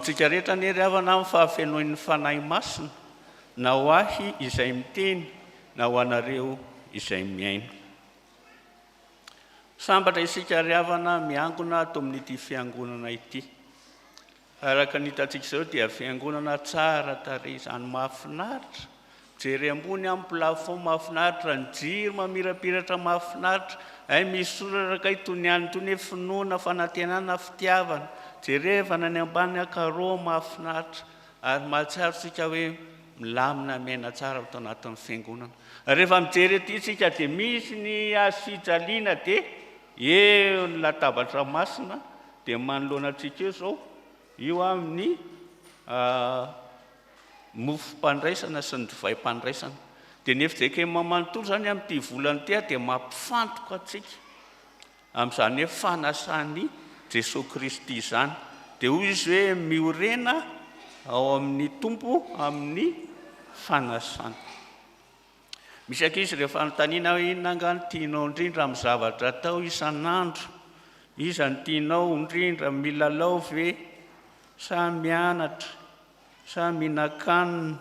amintsika rehetra anie ry havana ny fahafenoin'ny Fanahy Masina, na ho ahy izay miteny na ho anareo izay mihaino. Sambatra isika ry havana miangona ato amin'ity fiangonana ity. Araka ny hitantsika izao dia fiangonana tsara tarehy izany, mahafinaritra. Mijery ambony amin'ny plafond mahafinaritra, ny jiro mamirapiratra mahafinaritra. Hay misy soratra kay toy ny any toy ny hoe finoana, fanantenana, fitiavana. Jerevana ny ambany carreau mahafinaritra. Ary mahatsiaro tsika hoe milamina miaina tsara ato anatin'ny fiangonana. Rehefa mijery aty tsika dia misy ny hazo fijaliana dia eo ny latabatra masina dia manoloana antsika eo izao io amin'ny mofom-pandraisana sy ny divaim-pandraisana. Dia ny fjkm manontolo izany amin'ity volana ity dia mampifantoka antsika amin'izany hoe fanasan'i Jesoa Kristy izany. Dia hoy izy hoe miorena ao amin'ny Tompo amin'ny fanasana. Misy ankizy rehefa anontaniana hoe inona angaha no tianao indrindra amin'ny zavatra atao isan'andro? Iza no tianao indrindra, milalao ve sa mianatra sa mihinan-kanina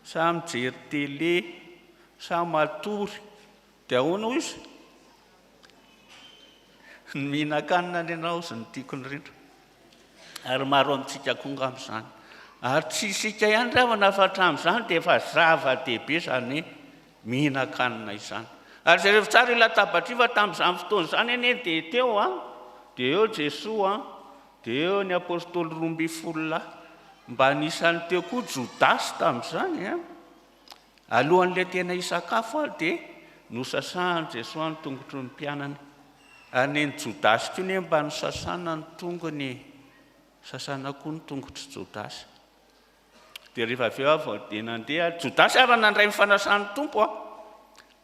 sa mijery télé sa matory? Dia ahoana hoy izy? Ny mihinan-kanina ny anao izy no tiako indrindra. Ary maro amintsika koa angamba izany. Ary tsy isika ihany ry havana fa hatramin'izany dia efa zava-dehibe izany hoe mihinan-kanina izany. Ary jereo tsara io latabatra io fa tamin'izany fotoana izany anie dia teo an, dia eo Jesoa an, dia eo ny apostoly 12 lahy. Mba anisan'ny teo koa Jodasy tamin'izany an. Alohan'ilay tena hisakafo ary dia nosasahan'i Jesoa ny tongotry ny mpianany. Ary nen'i Jodasy koa anie mba nosasana ny tongony e! Sasana koa ny tongotr'i Jodasy. Dia rehefa avy eo aho vao dia nandeha. Jodasy ary nandray ny fanasan'ny Tompo an!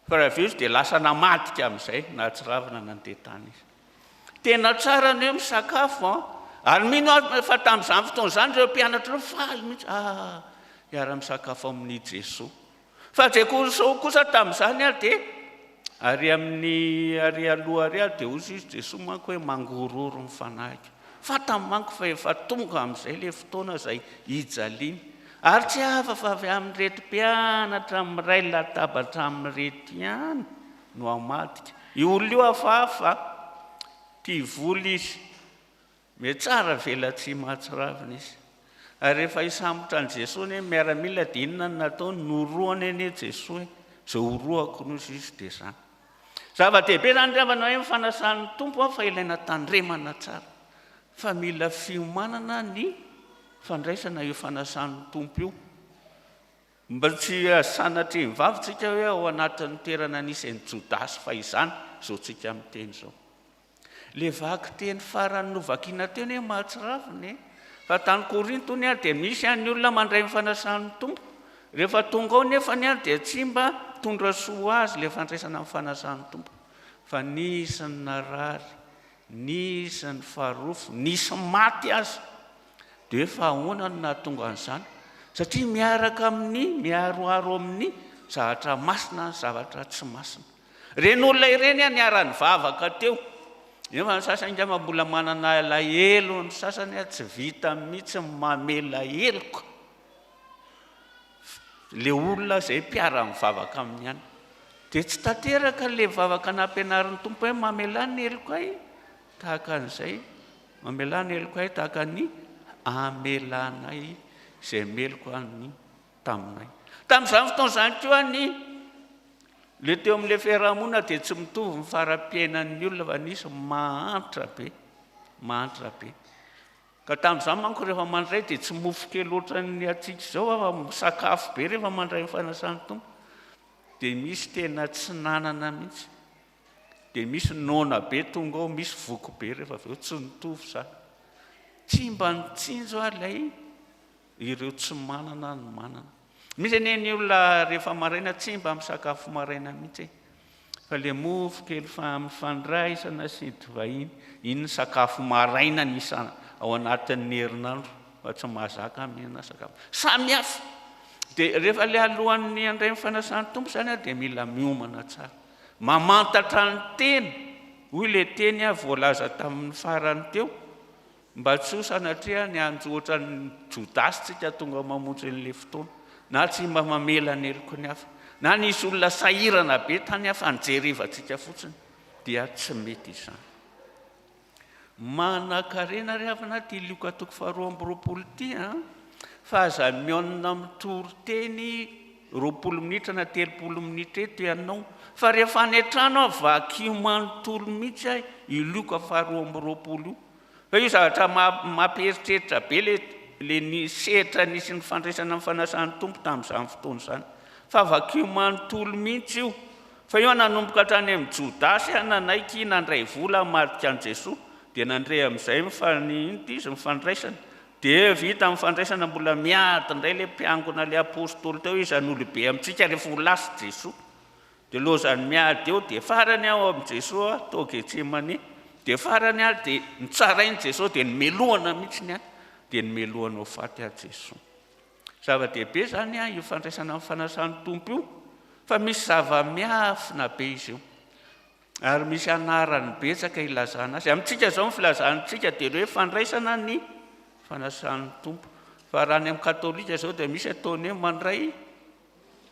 Fa raha avy eo izy dia lasa namadika amin'izay, nahatsiravina nandeha tany izy. Tena tsara ny hoe misakafo an! Ary mino aho fa tamin'izany fotoana izany ireo mpianatra ireo faly mihitsy, ah, hiara-misakafo amin'i Jesoa. Fa Jesoa kosa tamin'izany ary dia ary amin'ny ary aloha ary ary dia hoy izy Jesoa manko hoe mangororo ny fanahiko. Fantany manko fa efa tonga amin'izay ilay fotoana izay hijaliany. Ary tsy hafa fa avy amin'ireto mpianatra miray latabatra amin'ireto ihany no hamadika. Io olona io hafahafa, tia vola izy, mihatsara velatsihy mahatsiravina izy. Ary rehefa hisambotra an'i Jesoa anie ny miaramila dia inona no nataony? Norohany anie Jesoa e, izay horohako no izy dia izany. Zava-dehibe izany ry havana hoe ny fanasan'ny Tompo fa ilaina tandremana tsara. Fa mila fiomanana ny fandraisana io fanasan'ny Tompo io. Mba tsy sanatria ny vava tsika hoe ao anatin'ny toerana nisy an'i Jodasy fahizany izao tsika miteny izao. Le vakiteny farany novakiana teo anie mahatsiravina e! Fa tany Korinto hono dia misy ny olona mandray ny fanasan'ny Tompo. Rehefa tonga ao nefany dia tsy mba mitondra soa ho azy le fandraisana ny fanasan'ny Tompo. Fa nisy ny narary, nisy ny farofy, nisy maty aza. Dia hoe fa ahoana no nahatonga an'izany? Satria miaraka amin'ny, miharoharo amin'ny zavatra masina ny zavatra tsy masina. Ireny olona ireny an, niara-nivavaka teo. Nefa ny sasany angamba mbola manana alahelo, ny sasany an, tsy vita mihitsy ny mamela heloka ilay olona izay mpiara-mivavaka aminy ihany. Dia tsy tanteraka ilay vavaka nampianarin'ny Tompo hoe mamelà ny helokay tahaka an'izay Mamelà ny helokay tahaka ny amelanay izay meloka ny taminay. Tamin'izany fotoana izany koa ny le teo amin'ilay fiarahamonina dia tsy mitovy ny fara-piainan'ny olona fa nisy mahantra be, mahantra be. Ka tamin'izany manko rehefa mandray dia tsy mofo kely ohatran'ny antsika izao fa misakafo be rehefa mandray ny fanasan'ny Tompo. Dia misy tena tsy nanana mihitsy. Dia misy noana be tonga ao, misy voky be rehefa avy eo, tsy nitovy izany. Tsy mba nitsinjo aho ilay ireo tsy manana ny manana. Misy anie ny olona rehefa maraina tsy mba misakafo maraina mihitsy e. Fa ilay mofo kely fa amin'ny fandraisana sy divay iny, iny ny sakafo maraina ny isan ao anatin'ny herinandro fa tsy mahazaka mihinana sakafo. Samy hafa. Dia rehefa ilay alohan'ny handray ny fanasan'ny Tompo izany dia mila miomana tsara. Mamantatra ny tena, hoy ilay teny voalaza tamin'ny farany teo. Mba tsy ho sanatria ny hanjo ohatran'i Jodasy tsika tonga mamonjy an'ilay fotoana, na tsy mba mamela ny heloky ny hafa, na nisy olona sahirana be tany hafa nijerevantsika fotsiny, dia tsy mety izany. Manankarena ry havana ity Lioka toko faharoa amby 20 ity an, fa aza mihaonina mitory teny 20 minitra na 30 minitra eto ianao, fa rehefa any an-trano aho vakio manontolo mihitsy aho io Lioka faharoa amby 20 io. Fa io zavatra mampieritreritra be le le ny sehatra nisy ny fandraisana ny fanasan'ny Tompo tamin'izany fotoana izany. Fa vakio manontolo mihitsy io. Fa io nanomboka hatrany amin'i Jodasy nanaiky nandray vola hamadika an'i Jesoa, dia nandre amin'izay ny inona ity izy, ny fandraisana. Dia vita ny fandraisana mbola miady indray ilay mpiangona ilay apostoly teo iza no lehibe amintsika rehefa ho lasa Jesoa. Dia lozan'ny miady eo dia farany aho amin'i Jesoa tao Getsemane. Dia farany aho dia nitsarain'i Jesoa dia nomelohana mihitsy ny ahy. Dia nomelohana ho faty aho Jesoa. Zava-dehibe izany io fandraisana ny fanasan'ny Tompo io fa misy zava-miafina be izy io. Ary misy anarany betsaka ilazana azy. Amintsika izao ny filazantsika dia ny hoe fandraisana ny fanasan'ny Tompo. Fa raha any amin'ny katolika izao dia misy ataony hoe mandray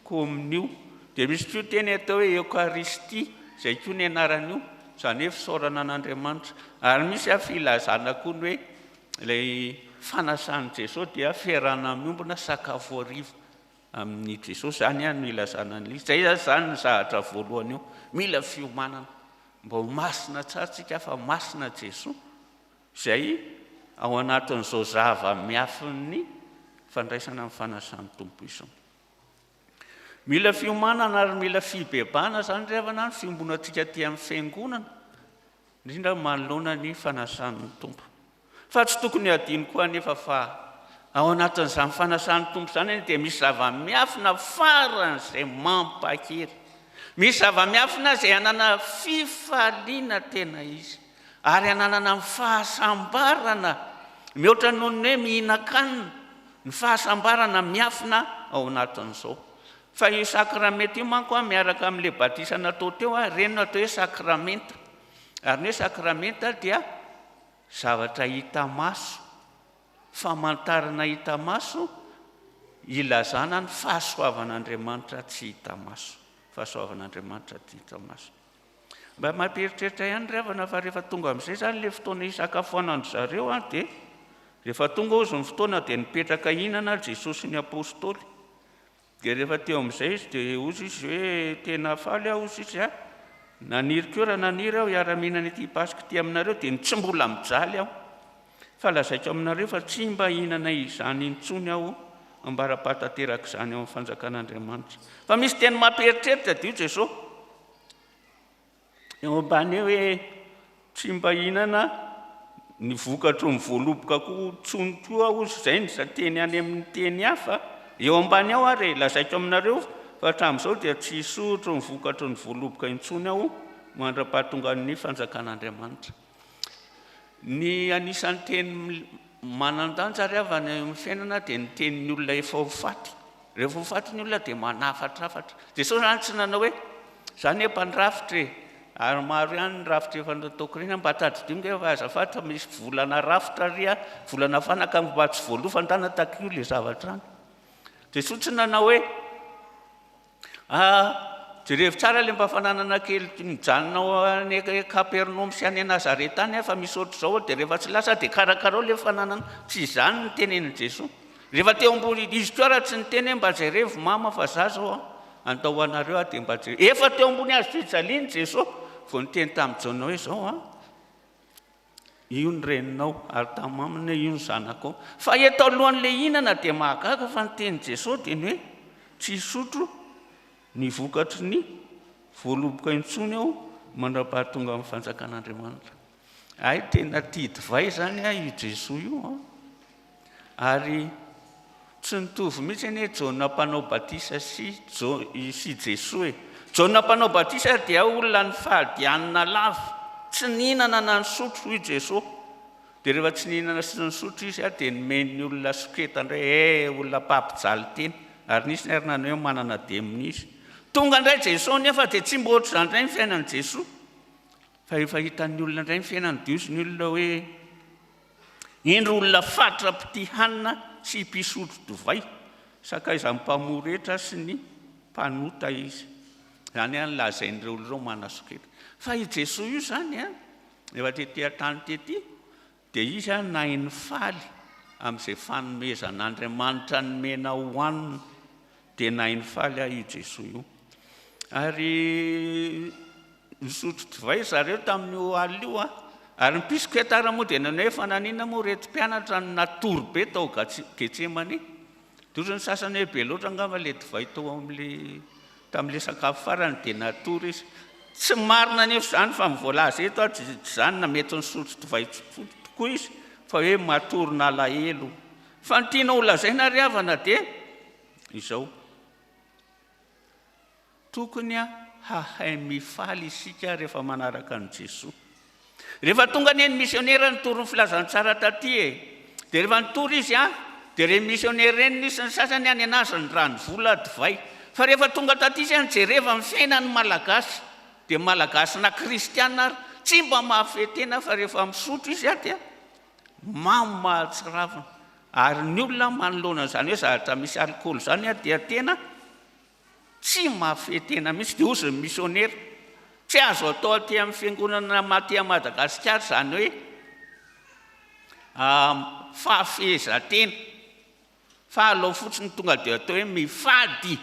komonio. Dia misy koa teny atao hoe eokaristia, izay koa ny anaran'io, izany hoe fisaorana an'Andriamanitra. Ary misy filazana koa ny hoe ilay fanasan'i Jesosy dia fiarahana miombona sakafo hariva. Amin'i Jesosy izany no ilazana an'ilay izy. Izay izany ny zavatra voalohany eo. Mila fiomanana. Mba ho masina tsara tsika fa masina Jesoa izay ao anatin'izao zava-miafin'ny fandraisana ny fanasan'ny Tompo izao. Mila fiomanana ary mila fibebahana izany ry havana ny fiombonantsika aty amin'ny fiangonana. Indrindra manoloana ny fanasan'ny Tompo. Fa tsy tokony hadino koa anefa fa ao anatin'izany fanasan'ny Tompo izany anie dia misy zava-miafina faran'izay mampahery. Misy zava-miafina izay hanana fifaliana tena izy ary hananana ny fahasambarana mihoatra noho ny hoe mihinan-kanina, ny fahasambarana miafina ao anatin'izao. Fa io sakramenta io manko an, miaraka amin'ilay batisa natao teo an, ireny no atao hoe sakramenta. Ary ny hoe sakramenta dia zavatra hita maso, famantarana hita maso ilazana ny fahasoavan'Andriamanitra tsy hita maso. Fahasoavan'Andriamanitra tsy hita maso. Mba mampieritreritra ihany ry havana fa rehefa tonga amin'izay izany ilay fotoana hisakafoanan-dry zareo an, dia rehefa tonga hozy ny fotoana dia nipetraka hihinana Jesosy sy ny Apostoly. Dia rehefa teo amin'izay izy dia hozy izy hoe tena faly aho hozy izy a, naniry koa raha naniry aho hiara-mihinana ity Paska ity aminareo dia ny tsy mbola mijaly aho. Fa lazaiko aminareo fa tsy mba hihinana izany intsony aho ambara-pahatanterak'izany ao amin'ny fanjakan'Andriamanitra. Fa misy teny mampieritreritra dio Jesosy. Eo ambany eo hoe tsy mba hihinana ny vokatry ny voaloboka koa intsony koa aho hozy, izay ny teny any amin'ny teny hafa. Eo ambany ao ary e, lazaiko aminareo fa hatramin'izao dia tsy hisotro ny vokatry ny voaloboka intsony aho mandra-pahatongan'ny fanjakan'Andriamanitra. Ny anisan'ny teny manan-danja ry havana eo amin'ny fiainana dia ny tenin'ny olona efa ho faty. Rehefa ho faty ny olona dia manafatrafatra. Jesosy izany tsy nanao hoe, za anie mpandrafitra e, ary maro ihany ny rafitra efa nataoko ireny, mba tadidio nge fa azafady fa misy volana rafitra ary a, volana fanaka mba tsy voaloa fa ndana takio ilay zavatra any. Jesosy tsy nanao hoe, Ah, jerevo tsara ilay mba fananana kely mijanona ao any Kapernaomy sy any Nazareta any fa misy ohatr'izao dia rehefa tsy lasa dia karakarao ilay fananana. Tsy izany no tenenin'i Jesoa. Rehefa teo ambony, izy koa raha tsy niteny hoe mba jerevo mama fa za zao an, andao ho anareo aho dia mba jerevo. Efa teo ambony hazo fijaliana Jesoa vao niteny tamin'i Jaona hoe izao an, Io ny reninao, ary tamaminy hoe io ny zanakao. Fa eto alohan'ilay hihinana dia mahagaga fa ny tenin'i Jesosy dia ny hoe tsy hisotro ny vokatry ny voaloboka intsony aho mandra-pahatonga amin'ny fanjakan'Andriamanitra. Hay tena tia divay izany io Jesoa io an! Ary tsy nitovy mihitsy anie Jaona mpanao batisa sy sy Jesoa e. Jaona mpanao batisa dia olona nifady hanina lava, tsy nihinana na nisotro hoy Jesoa. Dia rehefa tsy nihinana sy nisotro izy dia nomen'ny olona soketa indray, eh olona mpampijaly tena. Ary nisy ny ary nanao hoe manana demonia izy. Tonga indray Jesoa nefa dia tsy mba ohatr'izany indray ny fiainan'i Jesoa. Fa efa hitan'ny olona indray ny fiainany, dia hozy ny olona hoe. Indro olona fatra mpitia hanina sy mpisotro divay, sakaizan'ny mpamory hetra sy ny mpanota izy. Izany no lazain'ireo olona ireo manasoketa. Fa i Jesoa io izany, rehefa tety an-tany tety, dia izy nahay nifaly amin'izay fanomezan'Andriamanitra nomena hohanina. Dia nahay nifaly io Jesoa io. Ary nisotro divay zareo tamin'io alina io. Ary ny mpisoketara moa dia nanao hoe fa naninona moa ireto mpianatra no natory be tao Getsemane. Dia hoy ny sasany hoe be loatra angamba ilay divay tao amin'ilay tamin'ilay sakafo farany dia natory izy. Tsy marina anefa izany fa ny voalaza eto tsy izany na mety nisotro divay tokoa izy fa hoe matory nalahelo. Fa ny tiana ho lazaina ry havana dia izao, tokony hahay mifaly isika rehefa manaraka an'i Jesoa. Rehefa tonga anie ny misionera nitory ny filazantsara taty e, dia rehefa nitory izy an, dia ireny misionera ireny nisy ny sasany any anazy nindrany vola, divay. Fa rehefa tonga taty izy an, jereva ny fiainan'ny Malagasy, dia Malagasy na kristiana ary, tsy mba mahafehy tena fa rehefa misotro izy an dia mamo mahatsiravina. Ary ny olona manoloana an'izany hoe zavatra misy alikaola izany an, dia tena Tsy mahafehy tena mihitsy dia hozy ny misionera. Tsy azo atao aty amin'ny fiangonana aty Madagasikara izany hoe fahafehezan-tena fa alao fotsiny tonga dia atao hoe mifady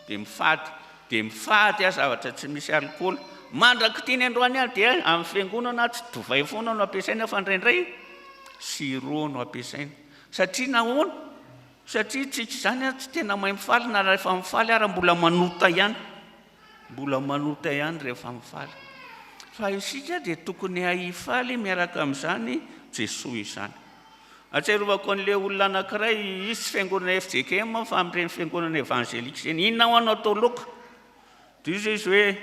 dia mifady dia mifady aho zavatra tsy misy alikaola. Mandrak'ity ny androany aho dia amin'ny fiangonana tsy divay foana no ampiasaina fa indraindray sirop no ampiasaina. Satria nahoana? Satria tsika izany an tsy tena mahay mifaly na rehefa mifaly ara mbola manota ihany. Mbola manota ihany rehefa mifaly. Fa isika dia tokony hahay hifaly miaraka amin'izany Jesoa izany. Atsiarovako an'ilay olona anankiray, izy tsy fiangonana fjkm fa amin'ireny fiangonana evangelika ireny. Inona ho'a no atao loka? Dia hoy izy hoe,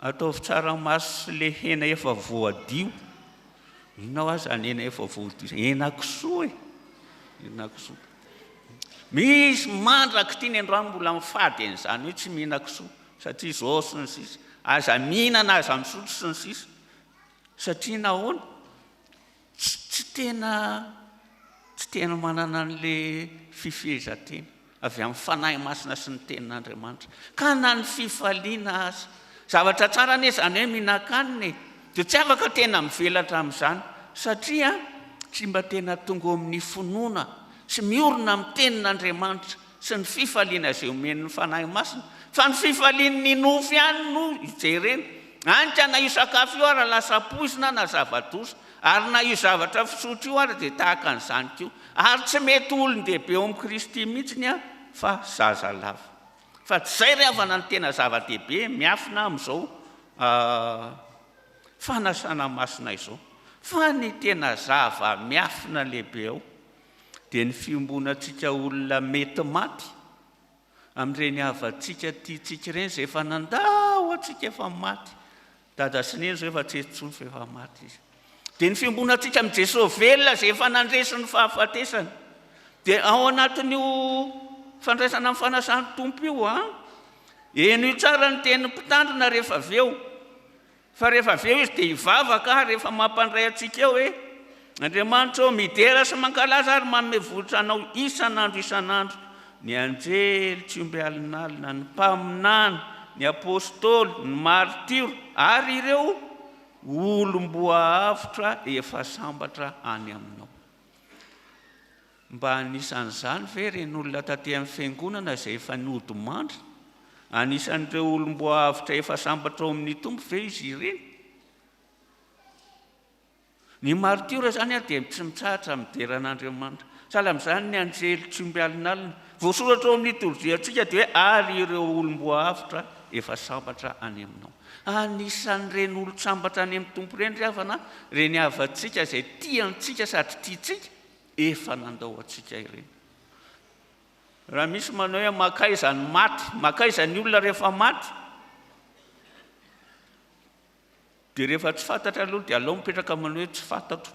Ataovy tsaramaso sy le hena efa voadio. Inona hoa zany hena efa voadio zany? Henakisoa e! Henakisoa. Misy mandrak'ity ny androany mbola mifady an'izany hoe tsy mihinan-kisoa satria izao sy ny sisa. Aza mihinana, aza misotro sy ny sisa. Satria nahoana? Tsy tsy tena tsy tena manana an'le fifehezan-tena avy amin'ny Fanahy Masina sy ny Tenin'Andriamanitra. Ka na ny fifaliana aza. Zavatra tsara anie izany hoe mihinan-kanina e. Dia tsy afaka tena mivelatra amin'izany satria tsy mba tena tonga ao amin'ny finoana sy miorina amin'ny Tenin'Andriamanitra sy ny fifaliana izay omen'ny Fanahy Masina, fa ny fifalian'ny nofo ihany no ijerena. Any ka na io sakafo io ara lasa poizina na zava-doza, ary na io zavatra fisotro io ara dia tahaka an'izany koa. Ary tsy mety ho olon-dehibe ao amin'i Kristy mihitsy ny ahy fa zaza lava. Fa tsy izay ry havana no tena zava-dehibe miafina amin'izao fanasana masina izao, fa ny tena zava-miafina lehibe ao dia ny fiombonantsika olona mety maty amin'ireny havantsika tiantsika ireny izay efa nandao antsika efa maty. Dada sy Neny izao efa tsy eto intsony fa efa maty izy. Dia ny fiombonantsika amin'i Jesosy velona izay efa nandresy ny fahafatesana. Dia ao anatin'io fandraisana ny fanasan'ny Tompo io, an, henoy tsara ny tenin'ny mpitandrina rehefa avy eo. Fa rehefa avy eo izy dia hivavaka ary efa mampandray antsika eo hoe, Andriamanitra ô, midera sy mankalaza ary manome vohitra Anao isan'andro isan'andro ny anjely tsy omby alinalina, ny mpaminany, ny apostoly, ny maritiora ary ireo olom-boaavotra efa sambatra any Aminao. Mba anisan'izany ve ireny olona taty amin'ny fiangonana izay efa nodimandry? Anisan'ireo olom-boahavotra efa sambatra ao amin'ny Tompo ve izy ireny? Ny maritiora izany ary dia tsy mitsahatra midera an'Andriamanitra. Sahala amin'izany ny anjely tsy omby alinalina. Voasoratra ao amin'ny litorjiantsika dia hoe ary ireo olom-boahavotra efa sambatra any aminao. Anisan'ireny olon-tsambatra any amin'ny Tompo ireny ry havana, ireny havantsika izay tia antsika sady tiantsika, efa nandao antsika ireny. Raha misy manao hoe mankaiza ny maty, mankaiza ny olona rehefa maty, dia rehefa tsy fantatra aloha dia aleo mipetraka manao hoe tsy fantatro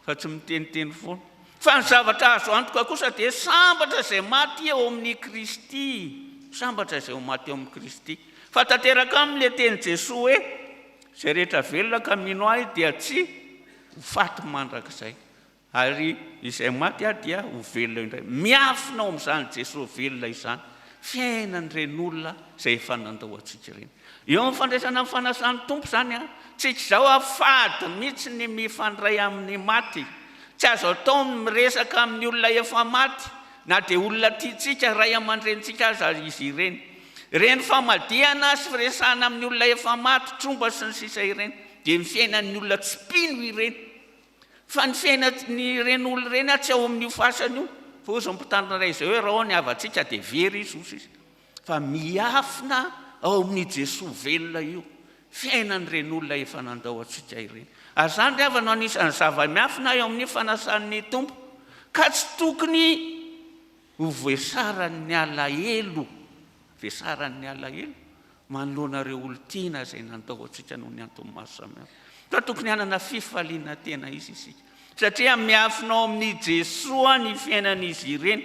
fa tsy miteniteny foana. Fa ny zavatra azo antoka kosa dia sambatra izay maty eo amin'i Kristy, sambatra izay ho maty eo amin'i Kristy. Fa tanteraka aminy ilay tenin'i Jesoa hoe, izay rehetra velona ka mino Ahy dia tsy ho faty mandrakizay. Ary izay maty ary dia ho velona indray. Miafina ao amin'izany Jesoa velona izany fiainan'ireny olona izay efa nandao antsika ireny. Eo amin'ny fandraisana ny fanasan'ny Tompo izany, tsika izao fady mihitsy ny mifandray amin'ny maty. Tsy azo atao ny miresaka amin'ny olona efa maty, na dia olona tiantsika, ray aman-drenintsika aza izy ireny. Ireny famadihana sy firesahana amin'ny olona efa maty, tromba sy ny sisa ireny, dia ny fiainan'ny olona tsy mpino ireny. Fa ny fiainan'ireny olona ireny tsy ao amin'io fasana io. Fa hoy izao mpitandrina iray izay hoe raha ao ny havantsika dia very izy, hoy izy. Fa miafina ao amin'i Jesoa velona io fiainan'ireny olona efa nandao antsika ireny. Ary izany ry havana no anisan'ny zava-miafina eo amin'ny fanasan'ny Tompo. Ka tsy tokony ho vesaran'ny alahelo, vesaran'ny alahelo manoloana ireo olon-tiana izay nandao antsika noho ny antony maro samihafa. Fa tokony hanana fifaliana tena izy isika, satria miafina ao amin'i Jesoa ny fiainan'izy ireny,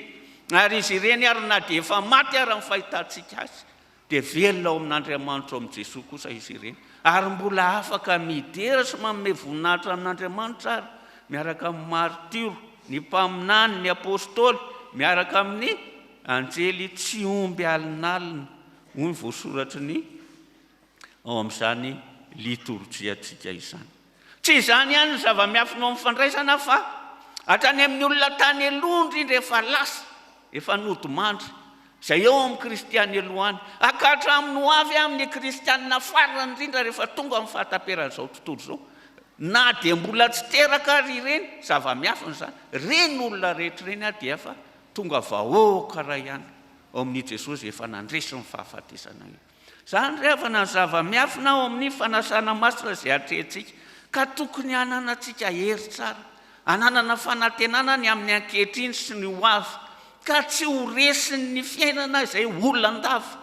ary izy ireny ary na dia efa maty ara ny fahitantsika azy, dia velona ao amin'Andriamanitra ao amin'i Jesoa kosa izy ireny, ary mbola afaka midera sy manome voninahitra amin'Andriamanitra ary miaraka amin'ny maritiora, ny mpaminany, ny apostoly, miaraka amin'ny anjely tsy omby alinalina. Hoy ny voasoratry ny ao amin'izany litorjiantsika izany. Tsy izany ihany ny zava-miafina ao amin'ny fandraisana fa hatrany amin'ny olona tany aloha indrindra efa lasa, efa nodimandry, izay eo amin'ny kristiana aloha any, ka hatramin'ny ho avy amin'ny kristiana farany indrindra rehefa tonga amin'ny fahataperan'izao tontolo izao, na dia mbola tsy teraka ary ireny, zava-miafina izany, ireny olona rehetra ireny dia efa tonga vahoaka iray ihany ao amin' i Jesoa izay efa nandresy ny fahafatesana io. Izany ry havana ny zava-miafina ao amin' ny fanasana masina izay atrehintsika, ka tokony hananantsika hery tsara, hananana fanantenana ny amin' ny ankehitriny sy ny ho avy, ka tsy ho resin' ny fiainana izay olan-dava.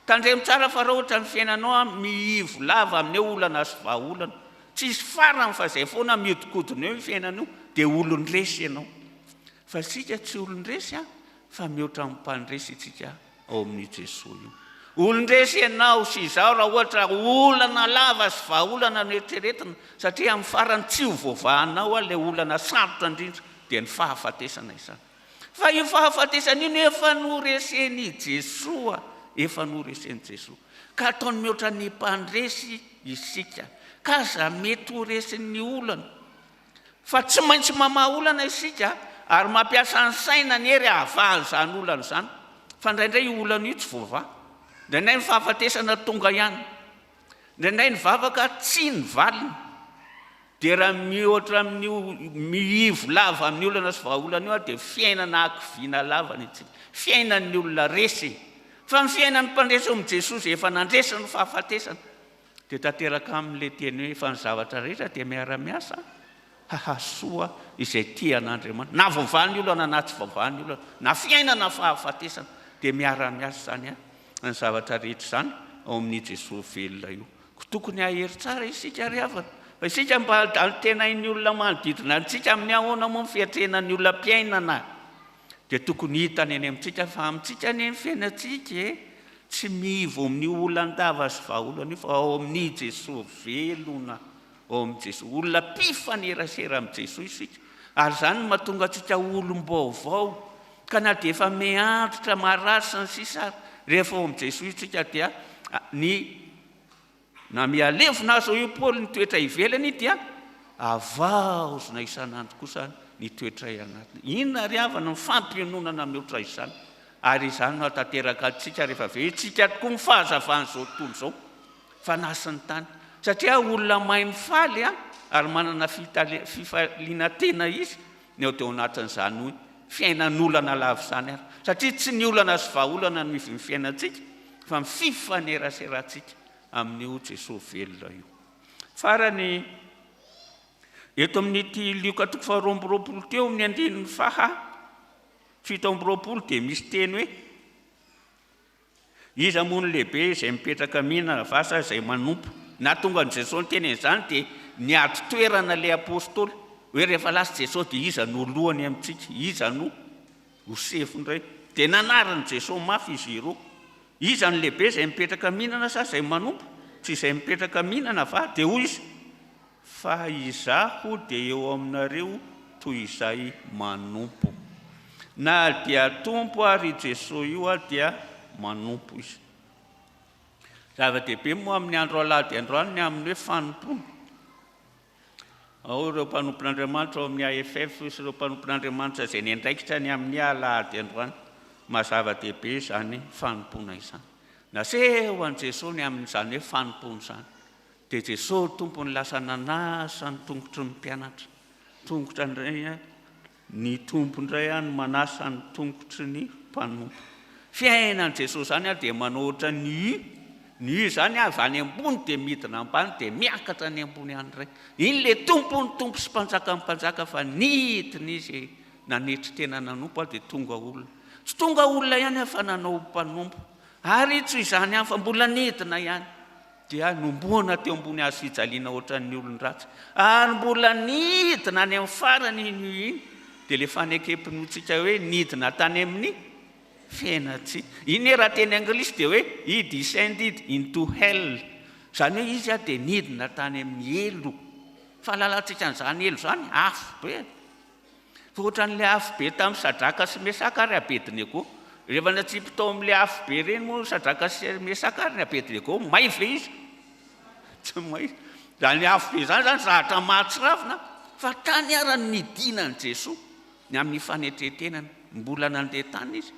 Tandremo tsara fa raha ohatra ny fiainanao mihivo lava amin' ny hoe olana sy vahaolana, tsy hisy farany fa izay foana mihodinkodina eo io fiainana io, dia olon-dresy ianao. Fa isika tsy olon-dresy an! Fa mihoatra amin'ny mpandresy isika ao amin'io Jesoa io. Olon-dresy ianao sy izaho raha ohatra olana lava sy vahaolana no eritreretina, satria amin'ny farany tsy ho voavahanao ilay olana sarotra indrindra, dia ny fahafatesana izany. Fa io fahafatesana io no efa noresen'i Jesoa, efa noresen'i Jesoa. Ka ataony mihoatra ny mpandresy isika. Ka aza mety ho resin'ny olana. Fa tsy maintsy mamaha olana isika ary mampiasa ny saina ny hery hahavaha an'izany olana izany. Fa indraindray io olana io tsy voavaha. Indraindray ny fahafatesana tonga ihany. Indraindray ny vavaka tsy ny valiny. Dia raha mihoatra amin'io mihivo lava amin'ny olana sy vahaolana io dia fiainana hakiviana lava ny antsika. Fiainan'ny olona resy. Fa ny fiainan'ny mpandresy ao amin'i Jesoa izay efa nandresy ny fahafatesana. Dia tanteraka aminy ilay teny hoe, fa ny zavatra rehetra dia miara-miasa hahasoa izay tia an'Andriamanitra. Na voavaha ny olana na tsy voavaha ny olana, na fiainana na fahafatesana, dia miara-miasa izany ny zavatra rehetra izany ao amin'i Jesoa velona io. Koa tokony hahery tsara isika ry havana. Fa isika mba antenain'ny olona manodidina antsika amin'ny ahoana moa ny fiatrehana ny olam-piainana? Dia tokony hitany eny amintsika fa amintsika anie ny fiainantsika e! Tsy mivo amin'io olan-dava sy vahaolana io fa ao amin'i Jesoa velona, ao amin'i Jesoa. Olona mpifanerasera amin'i Jesoa isika. Ary izany no mahatonga antsika ho olom-baovao. Ka na dia efa miantitra, marary sy ny sisa ary, rehefa ao amin'i Jesoa isika dia ny Na mihalevona aza hoy Paoly ny toetra ivelany dia havaozina isan'andro kosa ny toetra anatiny. Inona ry havana ny fampiononana mihoatra izany? Ary izany no hahatanteraka antsika rehefa avy eo. Isika tokoa ny fahazavan'izao tontolo izao, fanahy sy ny tany. Satria olona mahay mifaly ary manana fifaliana tena izy ny ao dia ao anatin'izany hoe fiainan'olana lava izany ary. Satria tsy ny olana sy vahaolana no ivon'ny fiainantsika fa ny fifaneraserantsika amin'io Jesoa velona io. Farany, eto amin'ity Lioka toko faha 22 teo amin'ny andininy faha 27 dia misy teny hoe Iza moa no lehibe izay mipetraka mihinana va sa izay manompo? Nahatonga an'i Jesoa niteny an'izany dia niady toerana ilay apostoly hoe rehefa lasa Jesoa dia iza no lohany amintsika? Iza no ho sefo indray? Dia nanarin'i Jesoa mafy izy ireo. Iza no lehibe izay mipetraka mihinana sa izay manompo? Tsy izay mipetraka mihinana va? Dia hoy izy, Fa izaho dia eo aminareo. toy izay manompo. Na dia Tompo ary i Jesoa io dia manompo Izy. Zava-dehibe moa amin'ny andro alahady androany ny amin'ny hoe fanompoana. Ao ireo mpanompon'Andriamanitra ao amin'ny AFF sy ireo mpanompon'Andriamanitra izay niandraikitra ny amin'ny alahady androany. Maha zava-dehibe izany fanompoana izany. Naseho an'i Jesoa ny amin'izany hoe fanompoana izany. Dia Jesoa Tompo no lasa nanasa ny tongotry ny mpianatra. Tongotra indray Ny Tompo indray no manasa ny tongotry ny mpanompo. Fiainan'i Jesosy izany dia manao ohatran'ny U. Ny U izany avy any ambony dia midina ambany dia miakatra any ambony any indray. Iny ilay Tompo ny Tompo sy Mpanjakan'ny mpanjaka fa nidina Izy nanetry tena nanompo dia tonga olona. Tsy tonga olona ihany fa nanao mpanompo. Ary tsy izany ihany fa mbola nidina ihany. Dia nomboana teo ambony hazo fijaliana ohatran'ny olon-dratsy. Ary mbola nidina any amin'ny farany iny io iny, dia ilay fanekem-pinoantsika hoe nidina tany amin'ny fiainantsika. Iny raha teny anglisy dia hoe he descended into hell. Izany hoe izy dia nidina tany amin'ny helo. Fahalalantsika an'izany helo izany, afo be. Fa ohatran'ilay afo be tamin'i Sadraka sy Mesaka ary Abednego. Rehefa natsipy tao amin'ilay afo be ireny moa Sadraka sy Mesaka ary ny Abednego, may ve izy? Tsy may. Izany afo be izany izany zavatra mahatsiravina fa tany ara no nidinan'i Jesoa ny amin'ny fanetren-tenany. Mbola nandeha tany izy.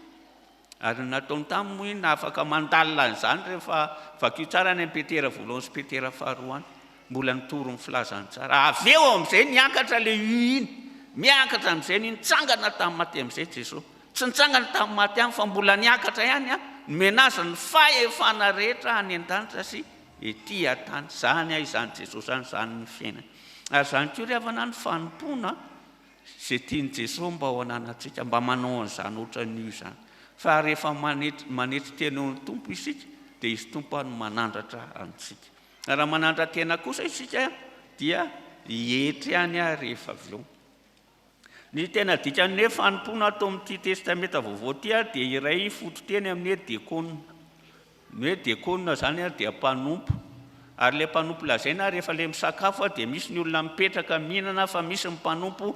Ary ny nataony taminy moa inona? Afaka mandalina an'izany rehefa vakio tsara any amin'ny Petera voalohany sy Petera faharoa any. Mbola nitory ny filazantsara. Avy eo amin'izay niakatra ilay U iny. Miakatra amin'izay ny nitsangana tamin'ny maty amin'izay Jesosy. Tsy nitsangana tamin'ny maty ihany fa mbola niakatra ihany an. Nomena azy ny fahefana rehetra any an-danitra sy ety an-tany. Izany izany Jesosy izany, izany ny fiainana. Ary izany koa ry havana ny fanompoana. Izay tian'i Jesoa mba ho ananantsika, mba manao an'izany ohatran'io izany. Fa rehefa manetry, manetry tena eo amin'ny Tompo isika, dia Izy Tompo no manandratra antsika. Raha manandra-tena kosa isika dia hietry ihany rehefa avy eo. Ny tena dikan'ny hoe fanompoana ato amin'ity Testamenta Vaovao ity dia iray fototeny amin'ny hoe diakona. Ny hoe diakona izany dia mpanompo. Ary ilay mpanompo lazaina rehefa ilay misakafo dia misy ny olona mipetraka mihinana fa misy ny mpanompo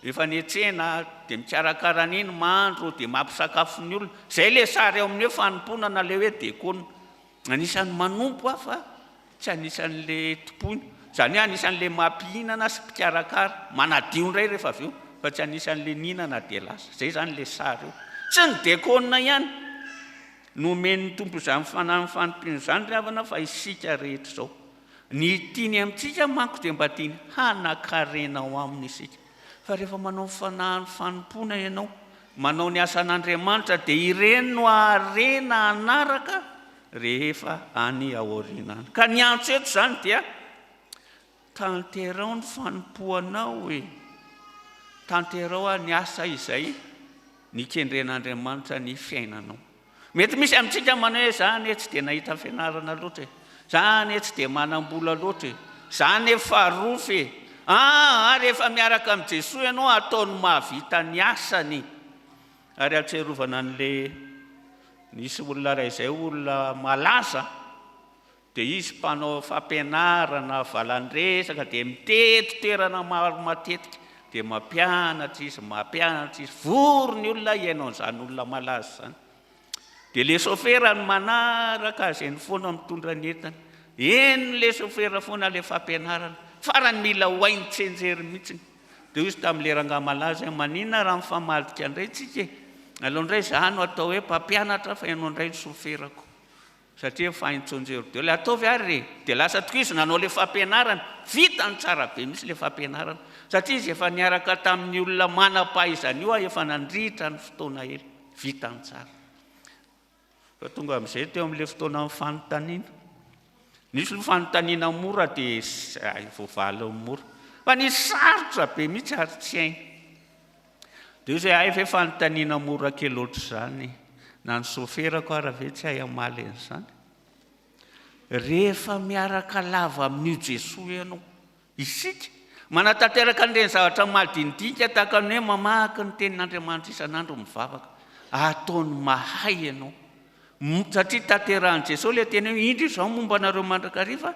efa any an-tsena dia mikarakara an'iny mandro dia mampisakafo ny olona. Izay ilay sary ao amin'ny hoe fanompoana na ilay hoe diakona. Anisan'ny manompo aho fa tsy anisan'ilay tompoina. Izany hoe anisan'ilay mampihinana sy mpikarakara, manadio indray rehefa avy eo, fa tsy anisan'ilay nihinana dia lasa. Izay izany ilay sary eo. Tsy ny diakona ihany no omen'ny Tompo izany fanahy fanompoana izany ry havana fa isika rehetra izao. Ny tiany amintsika manko dia mba tiany hanan-karena ao aminy isika. Fa rehefa manao ny fanahin'ny fanompoana ianao, manao ny asan'Andriamanitra dia ireny no harena hanaraka rehefa any aoriana any. Ka ny antso eto izany dia tanterao ny fanompoanao e! Tanterao ny asa izay nikendren'Andriamanitra ny fiainanao. Mety misy amintsika manao hoe za anie tsy dia nahita fianarana loatra e, za anie tsy dia manam-bola loatra e, za anie farofy e. Aa rehefa miaraka amin'i Jesoa ianao ataony mahavita ny asany. Ary ahatsiarovana an'le nisy olona iray izay olona malaza Dia izy mpanao fampianarana valan-dresaka dia mitety toerana maro matetika dia mampianatra izy, mampianatra izy, vory ny olona hihaino an'izany olona malaza izany. Dia ilay sôfera no manaraka azy eny foana mitondra ny entana. Henon'ilay sôfera foana ilay fampianarana. Farany mila ho hainy tsianjery mihitsy. Dia hoy izy tamin'ilay rangahy malaza hoe, maninona raha mifamadika indray tsika e? Aleo indray izaho no atao hoe mpampianatra fa ianao indray no sôferako. Satria efa hainy tsonjery daholo. Ataovy ary e! Dia lasa tokoa izy nanao ilay fampianarana. Vitany tsara be mihitsy ilay fampianarana. Satria izy efa niaraka tamin'ny olona manam-pahaizana io efa nandritra ny fotoana ela. Vitany tsara. Fa tonga amin'izay teo amin'ilay fotoanan'ny fanontaniana. Nisy aloha fanontaniana mora dia voavaly mora. Fa nisy sarotra be mihitsy ary tsy hainy. Dia hoy izy hoe, hay ve fanontaniana mora kely ohatr'izany, na ny soferako ara ve tsy hay hamaly an'izany? Rehefa miaraka lava amin'io Jesoa ianao, isika, manatanteraka an'ireny zavatra madinidinika tahaka ny hoe mamaky ny tenin'Andriamanitra isan'andro, mivavaka, ataony mahay ianao. Satria tanterahin'i Jesoa ilay teny hoe, indro izaho momba anareo mandrakariva,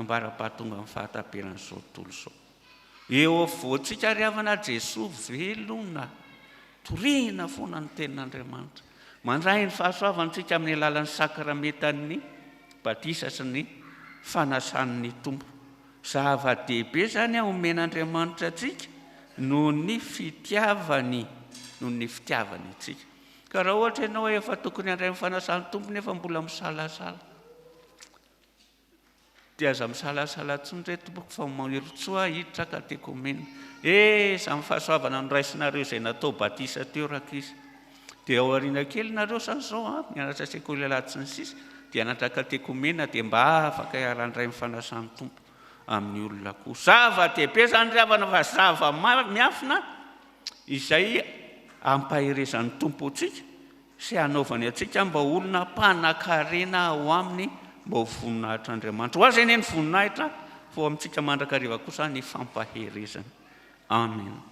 ambara-pahatongan'ny fahataperan'izao tontolo izao. Eo afovoantsika ry havana Jesoa velona. Torihina foana ny tenin'Andriamanitra. Mandray ny fahasoavany tsika amin'ny alalan'ny sakramentan'ny batisa sy ny fanasan'ny Tompo. Zava-dehibe izany omen'Andriamanitra antsika noho ny fitiavany, noho ny fitiavany antsika. Ka raha ohatra ianao efa tokony handray ny fanasan'ny Tompo nefa mbola misalasala, Dia aza misalasala intsony re tompoko fa mirotsoa hiditra katekomena. Eh, izany fahasoavana noraisinareo izay natao batisa teo rankizy. Dia ao aoriana kely nareo izany izao an, mianatra sekoly alahady sy ny sisa, dia hianatra katekomena dia mba afaka hiara-handray ny fanasan'ny Tompo amin'ny olona koa. Zava-dehibe izany ry havana fa zava-miafina izay ampaherezan'ny Tompo antsika sy hanaovany antsika mba ho olona mpanankarena ao aminy mba ho voninahitr'Andriamanitra. Ho azy anie ny voninahitra fa ho amintsika mandrakariva kosa ny fampaherezany. Amen.